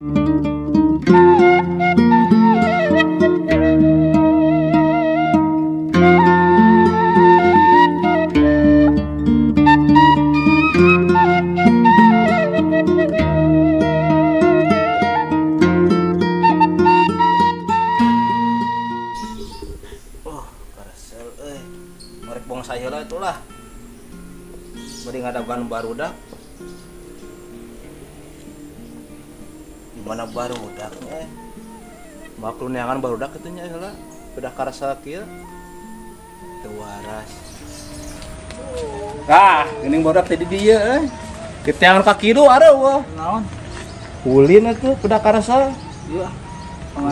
Oh, karesel euy. Merek bangsa heula itulah. Bari ngadagan barudak. Di mana barudaknya? Maklum neangan barudak kitu nya heula. Udah karasa kieu. Teu waras. Ah, geuning barudak teh di dieu euy. Kiteangan ka kitu areuh. Naon? Ulin atuh udah karasa. Iya.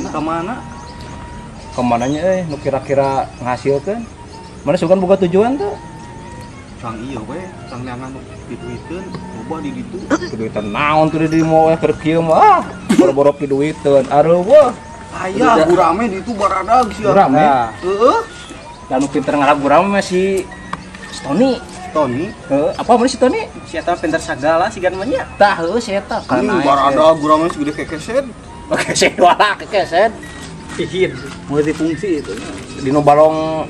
Ka mana? Kemananya euy nu kira-kira ngahasilkeun? Mana sugan boga tujuan tuh? Cang ieu we, cang neangan nu piduiteun, loba di ditu. Piduiteun naon tuh di mau keur kieu mah? Ah, boro-boro piduiteun. Areuweuh. Aya gurame di ditu baradag sia. Gurame? Heeh. Da nu pinter ngarap gurame mah si Tony. Tony? Heeh, apa mana si Tony? Si eta pinter sagala sigan mah nya. Tah heuh si eta. Ini baradag gurame segede kekeset. Kekeset wala kekeset. Pihit. Multifungsi itu. Dino balong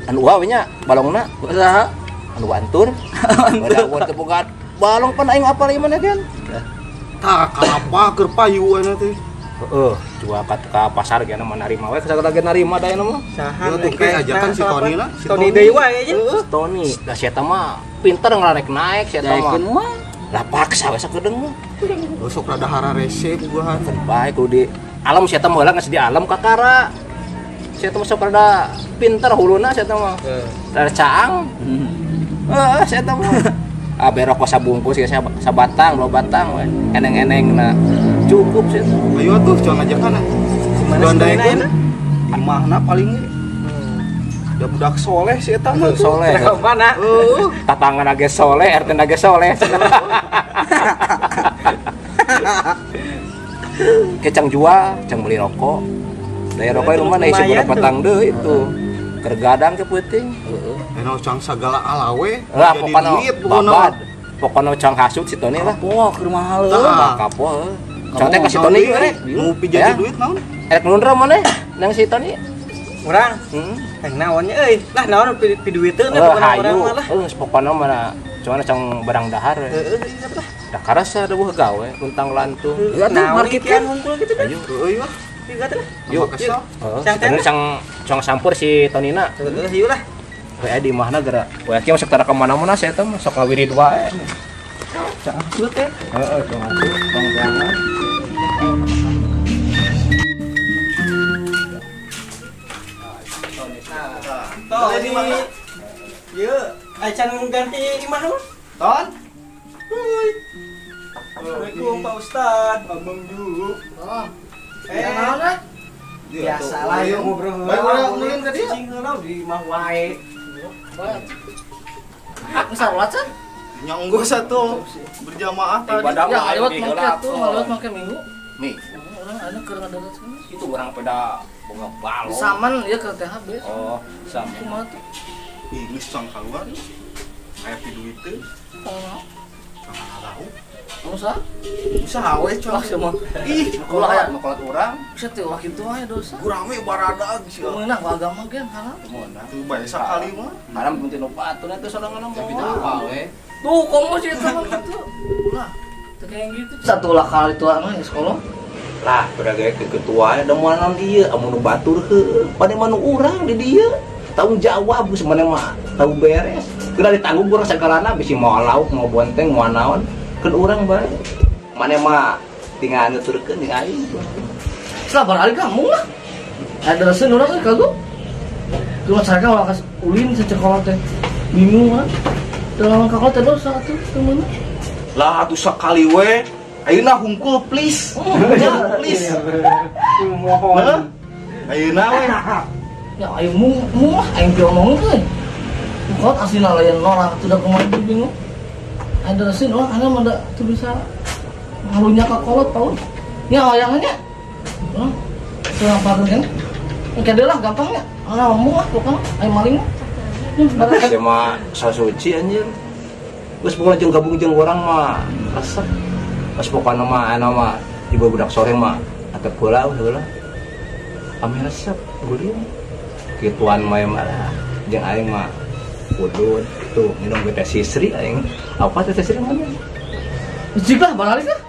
anu we nya balongna saha anu antur. Ada awan teu boga balong pan aing apal ieu mana kan. Tah kalapa keur payu ayeuna teh. Heeh, jual ka pasar ge mah narima we sagala ge narima da ayeuna mah. Saha tuh ke ajakan si Tony lah. Si Tony deui wae nya. Tony, da si eta mah pinter ngelarek naik si eta mah. Lah paksa we sakedeung mah. Sok rada hararese buahan. Bae kudu di alam si eta mah heula geus di alam kakara. Si eta mah sok rada pinter huluna si eta mah. Rada caang. Heeh, si eta mah. Ah berok sabungkus ge sabatang, dua batang we. Eneng-enengna. Cukup sih eta. Ayo atuh jangan ajakan. Gandaekeun. Di imahna paling ge. Da budak soleh si eta mah. Soleh. Mana? Heeh. Tatangan ge soleh, RT na ge soleh. Kecang jual, cang beli rokok. Daya rokok rumah na isi budak petang deui itu. Kergadang ke peuting. Heeh. Eno cang sagala alawe jadi duit pokona. Pokona cang hasut si Tony lah. Kapok keur mahal heuh. Kapok heuh. Cang teh ka si Tony ieu rek. Nu pijadi duit naon? Erek nundra maneh nang si Tony. Urang. Heeh. Naonnya euy? Lah naon piduiteun pokona urang mah lah. Heuh, pokona mah cuman cang barang dahar. Heeh, siapa lah. Da karasa da buah gawe luntang lantung. Ya tuh market kan ngumpul gitu dah. Ayo. Heuh lah. Yuk. Heeh. Cang cang sampur si Tonina. Heeh, ieu lah. We di imahna geura. We kieu masuk tara ka mana-mana saya teh sok ngawirid wae. Cang hasut teh. Heeh, cang hasut, tong jangan. Tony. Ieu, acan ganti imah mah. Ton. Huy. Assalamualaikum Pak Ustad, Abang Ju. Oh. Naon ah? Biasalah yuk ngobrol heula. Bae urang ulin ka dieu. Cicing heula di imah wae. Aku salat can? Nya enggeus atuh berjamaah tadi. Ya lewat make atuh, lewat make minggu. Mi. Urang anu keur ngadolat cenah. Itu urang pada boga balong. Saman ieu ke THB. Oh, sama. Kumaha tuh? Ih, geus cang kaluar. Aya piduiteun. Oh. Cang tahu. Usaha? Usaha we cang. Semua. Ih, ulah aya nu kolot urang. Bisa teh ulah kitu wae dosa. Gurame baradag sia. Meunang ku agama ge haram. Meunang. Tuh bae sakali mah. Haram penting nu patuna teh sorangan mah. Tapi teu apa we. Tuh komo sih eta mah kitu. Ulah. Teu kayak gitu. Satu lah kali tua mah geus kolot. Lah, pada gaya ketua da moal naon ieu amun nu batur heueuh. Pane mah nu urang di dieu. Tanggung jawab geus maneh mah tahu beres. Geura ditanggung urang sagalana bisi moal lauk, moal bonteng, moal naon. Keun urang bae. Maneh mah tinggal nuturkeun jeung aing. Sabar ari kamu lah. Ada resen urang euy kagok. Cuma sarka ulah kas ulin sacekolot teh. Bingung ah. Teu lawan kakolot teh dosa atuh teu meunang. Lah atuh sakali we. Ayeuna hungkul please. Ya, please. Mohon. Ayeuna we. Ya ayo mu mah aing diomongin euy. Kolot aslina lain norak atuh da kumaha bingung. Ada resin orang ana mah da teu bisa ngalunya ka kolot paun. Nya hoyangannya. Heeh. Teu ngapakeun kan. Engke deui lah gampangnya. Ana ngomong ah pokona aing maling mah. Sia mah so suci anjir. Geus pokona jeung gabung jeung urang mah resep. Pas pokona mah anu mah ibu budak sore mah atep heula heula. Ame resep guling. Kituan mah malah jeung aing mah udud tuh minum teh sisri aing. Apa teh sisri mana? Jig lah baralik lah.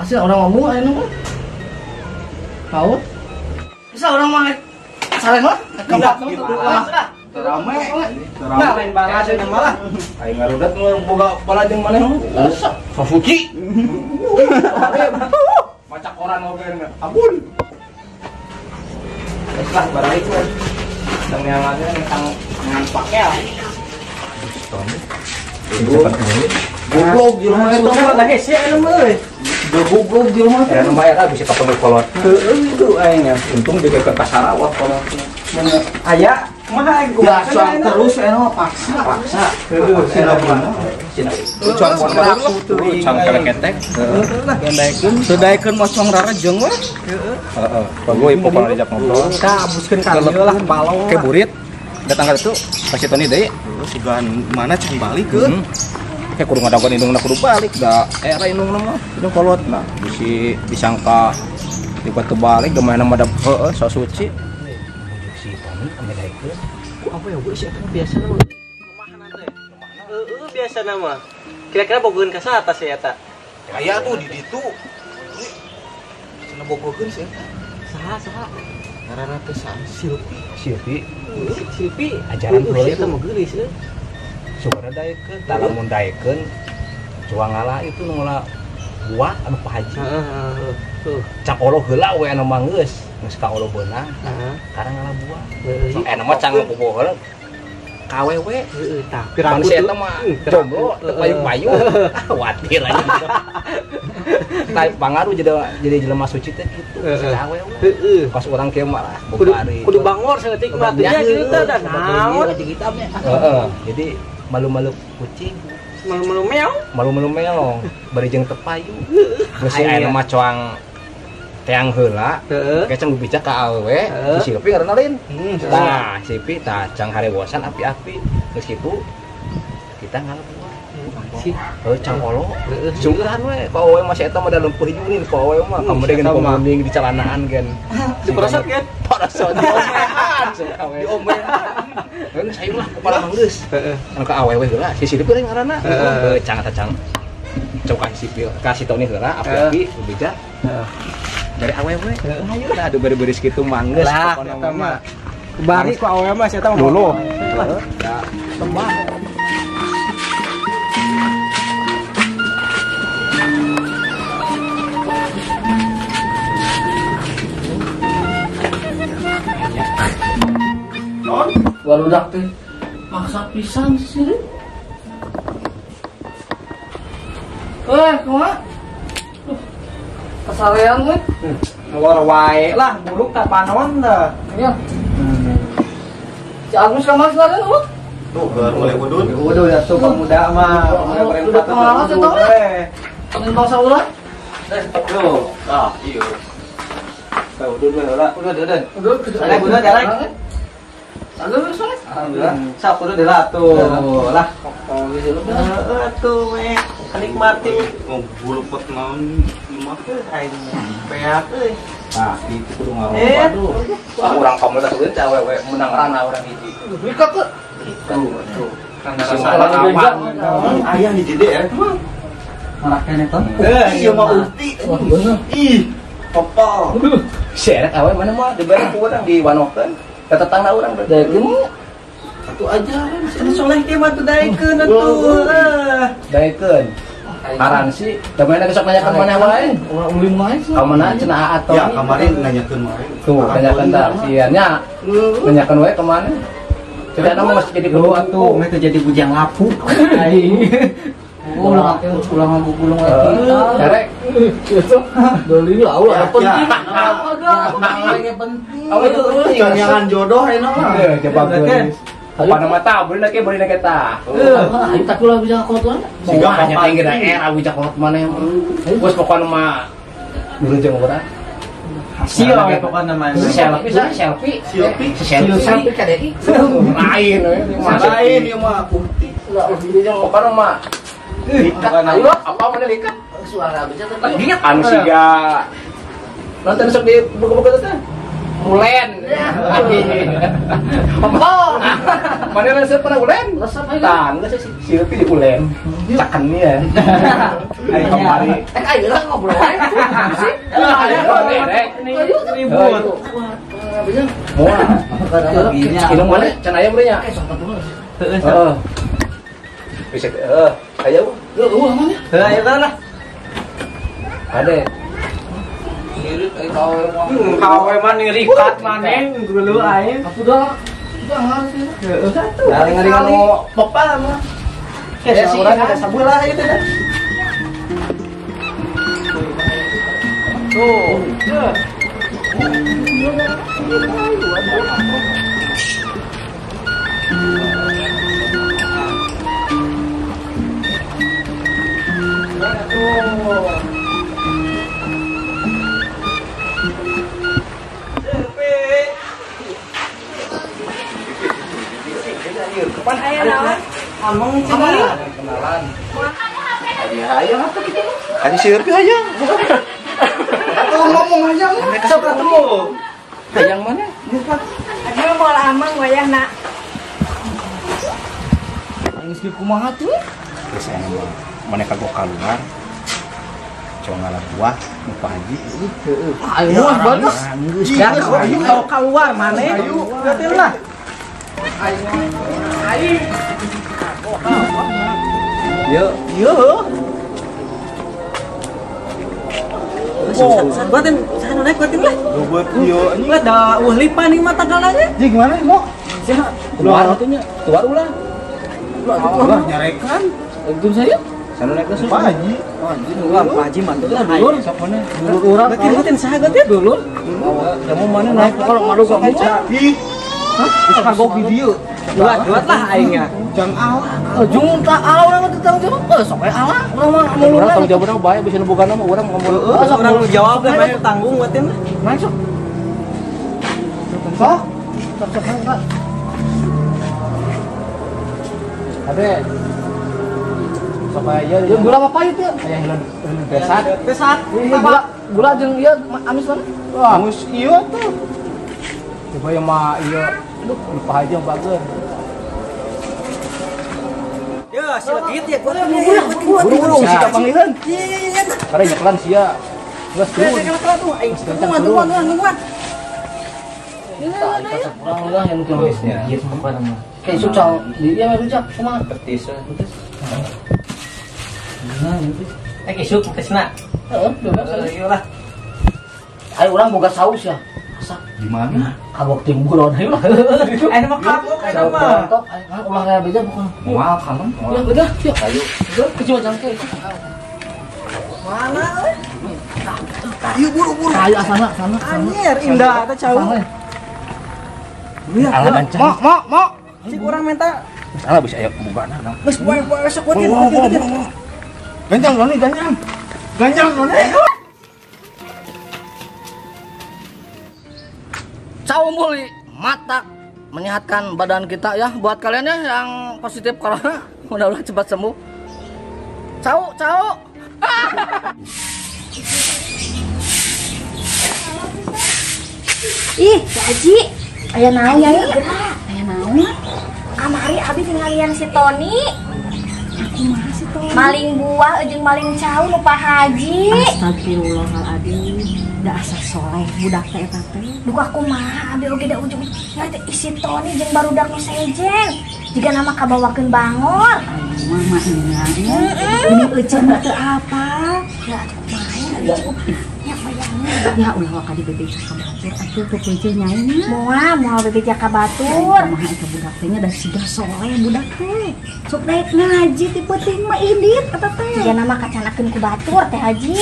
Asli orang ngomong aing mah. Tahu? Bisa orang mah sareng lah. Gitu lah. Rame. Nah, lain balas aing malah. Aing ngarudat boga bala jeung maneh mah. So suci. Maca koran oge abun. Geus lah baralik we. Tang yang ada tentang ngan pakel. Goblok jelema eta mah da hese anu mah euy. Goblok jelema teh. Anu mah era bisa ketemu kolot. Heueuh itu aing nya. Untung juga ke Sarawak kolot. Mun aya kumaha aing kumaha terus anu paksa. Paksa. Heueuh sina sina. Cuan pon cang keleketek. Heueuh lah gandaekeun. Teu daekeun mocong rarejeng we. Heeh. Heeh. Bagoy pokona dijak ngobrol. Ka abuskeun ka dieu lah balong. Ke burit. Datang ka ditu ka si Tony deui. Sugan mana can balik ke? Kayak kudu ngadagoan indungna kudu balik da era indungna mah indung kolotna bisi disangka dibuat kebalik gemaena mah da heueuh sok suci. Si Tony ame daekeun. Ku apa ya geus eta biasana mah. Lemahna teh. Heueuh biasana mah. Kira-kira bogoheun ka saha si eta? Aya tuh di ditu. Cenah bogoheun si eta. Saha saha? Ngaranna teh saha? Silpi. Silpi. Silpi ajaran heula eta mah geulis euy. Sugana daekeun, tah lamun daekeun cuang ngalah itu nu ngala buah anu Pak Haji. Heeh. Cang olo heula we anu mah geus, geus ka olo beunang. Heeh. Karang ngalah buah. Sok anu mah cang bobo heula. Ka awewe. Heeh, tah piraku teu eta mah jomblo teu payu-payu. Ah watir aja. Tah pangaruh jadi jelema suci teh kitu. Ka awewe. Heeh. Pas urang kieu mah lah bobari. Kudu bangor saeutik mah teh nya kitu teh naon. Heeh. Jadi malu-malu kucing, malu-malu meong, malu-malu meong, bari jeung teu payu. Geus aya mah coang teang heula, ke cang bicara ka awewe, si Silpi ngaranna lain. Tah, Silpi tah cang harewosan api-api. Geus kitu kita ngalebuan. Si heuh cang olo. Sugan we, ka awewe mah si eta mah da leumpeuh hijungin ka awewe mah kamu gen pemuning di celanaan gen. Diperosot gen. Parasot diomehan. Diomehan. Geus hayu lah kepala manggeus. Anu ka awewe heula, si Silpi lain ngaranna. Heuh cang eta cang. Cok ka Silpi, ka si Tony heula api-api bebeja. Dari awewe. Hayu lah atuh bari-bari sakitu manggeus pokona mah. Bari ku awewe mah si eta mah. Dulu. Ya, tembak. Barudak teh maksa pisan sih. Eh, kumaha? Kasarean we. Molor wae lah, buluk tak panon dah. Iya. Si Agus ka mana lari lu? Tuh, baru mulai udud. Udud ya tuh pemuda mah. Udah kumaha sih tau? Tentang saula? Tuh, ah iya. Ka udud we heula. Udud, udud. Udud, udud jarang. Alhamdulillah. Alhamdulillah. Sok kudu deula atuh. Lah. Oh, geus lu. Heeh atuh we. Nikmati. Ngobulupet naon imah aing peak euy. Nah, itu kudu ngaromba tuh. Urang komunitas teh awewe menang rana urang hiji. Ikat tuh. Tuh, tuh. Ayah di JDR. Marakene ton. Iya mah ulti. Ih, topol. Seret awe mana mah dibere ku urang diwanokeun. Ka tetangga urang daekeun. Satu aja cenah soleh teh mah tuh daekeun atuh. Daekeun. Karansi, da mana besok nanyakeun maneh wae. Ulah ulin wae. Ka mana cenah atau ya kemarin nanyakeun wae. Tuh, nanyakeun tah sian nya. Nanyakeun wae ka mana? Sudah nama masih jadi kedua tuh, meh jadi bujang lapuk. Ulah ulah ngagugulung lagi. Erek. Doli lah ulah penting. Apa yang penting? Jangan jodoh enak mah. Coba geus. Apa nama ta beli lagi beli lagi ta. Ayo tak ulah bisa kolot mana? Siga hanya tinggi daerah bisa kolot mana yang. Bos pokoknya mah dulu jeung urang. Sio pokoknya mah. Selfie selfie selfie selfie KDI. Lain lain ieu mah putih. Pokoknya mah likat. Ayo apa mana likat? Suara beja teh. Anu siga nonton sok di buku-buku teh. Ulen. Pempo. Mana resep pernah ulen? Resep aja. Tah, geus si Leupi di ulen. Caken ya. Ayo kemari. Ayo lah ngobrol aja. Sih. Ribut. Moal. Minum mana? Can aya meureun nya. Heeh. Bisa heeh. Ayo. Heueuh mana? Heuh ayo lah. Ade. Kawe mah ngirikat maneh dulu aing. Aku dah udah sih. Heeh satu. Ngaring-ngaring anu pepa mah. Ya sih urang ada sabelah itu dah. Tuh. Kapan ayo naon? Ameng cenah. Kenalan. Aya hayang atuh kitu. Aya si Irpi hayang. Atuh ngomong hayang. Sok ketemu. Hayang mana? Aduh moal ameng wayahna. Aing geus kumaha tuh? Geus aya maneh kagok kaluar. Cong ngalah buah nu Pak Haji. Heeh. Ayo mah bagus. Ya kau keluar maneh. Liatin lah. Aing. Yo, yo. Buatin, sana naik buatin lah. Buat yo anjing. Lah da eueuh lipan ieu mah tanggalna ge. Ji gimana mau? Sia, keluar atuh nya. Keluar ulah. Ulah nyarekan. Itu saya. Sana naik geus. Pak Haji. Ulah Pak Haji mah tuh lah. Dulur sok mana? Dulur urang. Batin batin saha batin? Dulur. Kamu mana naik kalau malu kamu. Ih. Hah? Kagok di dieu. Duat lah aingnya. Jang ala. Jung tak ala urang mah tanggung jawab. Sok we ala. Urang mah urang tanggung jawab bae bisa nu boga nama urang ngomong. Heeh, sok urang jawab lah bae tanggung batin lah. Naik sok. Sok. Sok sok. Ade. Sok aya ya gula apa itu ya? Aya hilang besat. Besat. Gula gula jeung ieu amis mana? Wah, amis ieu tuh. Coba yang mah ieu. Aduh, lupa aja bager. Ya, si legit ya gua. Buru-buru si kapanggihan. Karena nyekelan sia. Geus turun. Aing tungguan tungguan. Urang ulah yang nulisnya. Ieu apa nama? Kayak sucang, dia mah rujak kumaha? Petis. Nah, gitu. Eh isuk petisna. Heeh, bebas. Ieu lah. Ayo urang boga saus ya. Masak. Di mana? Kagok tim buron ayo lah. Ayo mah kagok ayo mah. Ulah raya beja bukan. Moal kalem. Ya udah, yuk. Ayo. Kecil jangke. Mana euy? Ayo buru-buru. Ayo sana sana. Anjir, indah eta cau. Ala gancang. Mo mo. Cik urang minta. Salah bisa aya bugana. Geus poe poe sok kuatin kuatin. Gancang Roni, gancang. Gancang Roni. Cau muli matak menyehatkan badan kita ya. Buat kalian ya yang positif corona mudah-mudahan cepat sembuh. Cau, cau. Ih, Pak Haji, aya naon ya? Aya naon? Kamari abi tinggalian si Tony. Kumaha si Tony? Maling buah jeung maling cau nu Pak Haji. Astagfirullahaladzim. Da asa soleh budak teh eta teh. Duka kumaha abi oge da ujung nya teh si Tony jeung barudak nu sejen. Jiga nama kabawakeun bangor. Mama nya. Ini euceun mah teu apa? Ya atuh kumaha ya euceun. Ya bayangin. Ya ulah waka di bebeja ka batur atuh pepeje nyai nya. Moal moal bebeja ka batur. Kumaha eta budak teh nya da siga soleh budak teh. Sok daek ngaji ti peuting mah indit eta teh. Jiga nama kacanakeun ku batur teh Haji.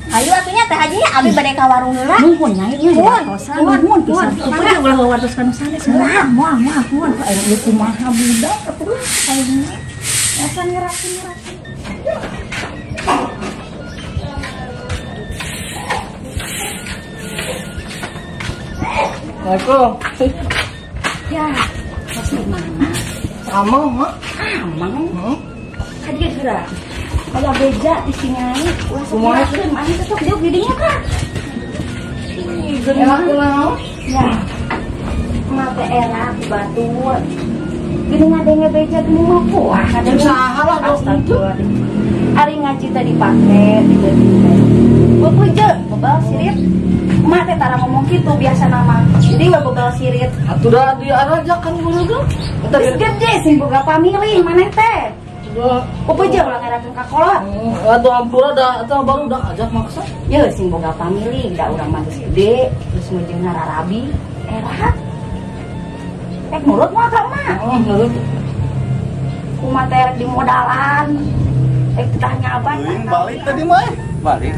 Ayo atunya teh Haji abi bade ka warung heula. Nuhun nyai ieu diwartosan. Nuhun pisan. Kumaha ulah wawartos ka nu sanes. Moal moal moal nuhun. Ayo ieu kumaha budak atuh ayeuna. Asa ngerakeun-ngerakeun. Assalamualaikum. Ya, pasti mana? Amang, Mak. Amang? Ka dieu geura. Aya beja di singai. Ulah sok maneh teh sok diuk di dinya tah. Enak kunaon? Ya. Mah teh era ku batur. Geuning ngadenge beja geuning mah kuah kadang saha lah astagfirullah. Ari ngaji teh dipake di geuning teh. Bebeje bebal sirit. Emak teh tara ngomong kitu biasa nama. Jadi we bebal sirit. Atuh da diarajakan guru tuh. Geus gede sing boga pamilih maneh teh. Bebeje ulah ngerakeun ka kolot. Atuh ampura da eta baru udah ajak maksa. Ye sing boga pamilih da urang mah geus gede, geus meujeuh ngararabi. Era. Rek nurut moal ka emak? Nurut. Kumaha teh rek dimodalan. Rek tah nyaban. Balik tadi mah. Balik.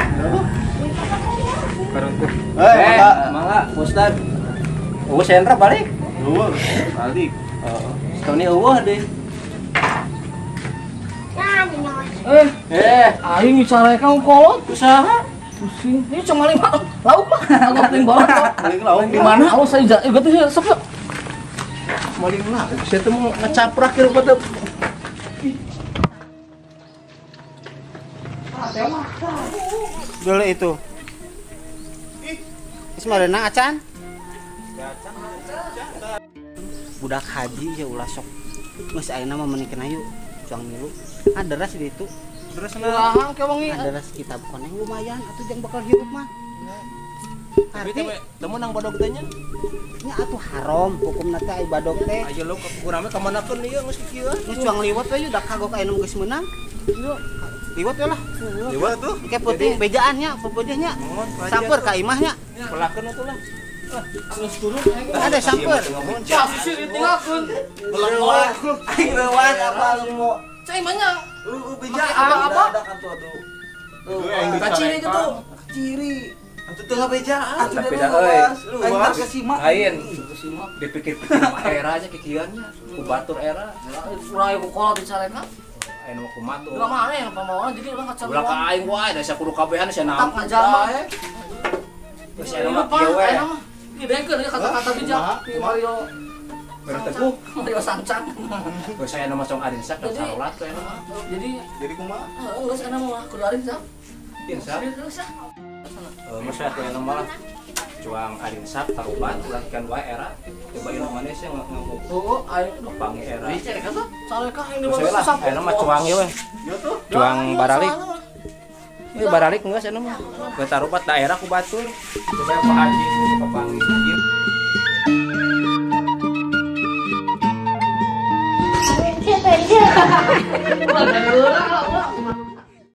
Eh, mangga, Ustad. Eueuh Sendra balik. Eueuh, balik. Heeh. Tony eueuh deui. Aing dicarekan kolot usaha. Pusing. Ini cuma lima lauk mah. Maling bolot. Maling lauk di mana? Awas saya berarti sok. Maling lauk. Saya teh mau ngecaprak kieu teh. Dulu itu. Ismarena acan. Budak haji ya ulah sok. Geus ayeuna mah meuni ayu cuang milu. Ah deras di itu. Deras nah, ke wengi. Deras kitab koneng lumayan atuh jang bakal hirup mah. Tapi teu meunang badog teh nya. Nya atuh haram hukumna teh ai badog teh. Ayo lu kurangna ka manakeun ieu geus kieu. Geus cuang liwat we da kagok ayeuna geus meunang. Liwat we lah. Liwat tuh. Engke peuting bejaan nya, pepeujeun nya. Samper ka imah nya. Pelakeun atuh lah. Geus turun ada samper. Cah sisir ditinggalkeun. Lewat. Aing lewat apa lu mau? Cai mah nya. Lu bejaan apa? Atuh atuh. Kaciri gitu. Kaciri. Atuh teu ngabejaan. Tapi dah euy. Aing teh kasimak. Lain. Dipikir-pikir mah era nya kikieuannya. Ku batur era. Urang ku kolot dicarekan. Aing mah kumaha tuh. Ulah mana yang pamawana jadi urang kacar. Ulah ka aing wae da sia kudu kabehan sia Tetap naon. ngajalma. Geus aya mah kieu we. Ieu dengkeun kata-kata bijak di Mario. Baru teguh. Mario Sancang. Geus aya nama song Arinsak dan sarolat we mah. Jadi kumaha? Heeh, geus aya mah kudu Arinsak. Insaf. Geus ah. Geus aya nama lah. Cuang Arinsak tarubat ulah ikan wae era. Coba ieu manis yang ngamuk. Oh, aing pangi era. Dicereka tuh. Careka aing di Geus we lah, aya mah cuang ieu we. Cuang baralik. Ieu baralik geus aya mah. Geus tarubat daerah ku batur. Coba Pak Haji papangi. Ulah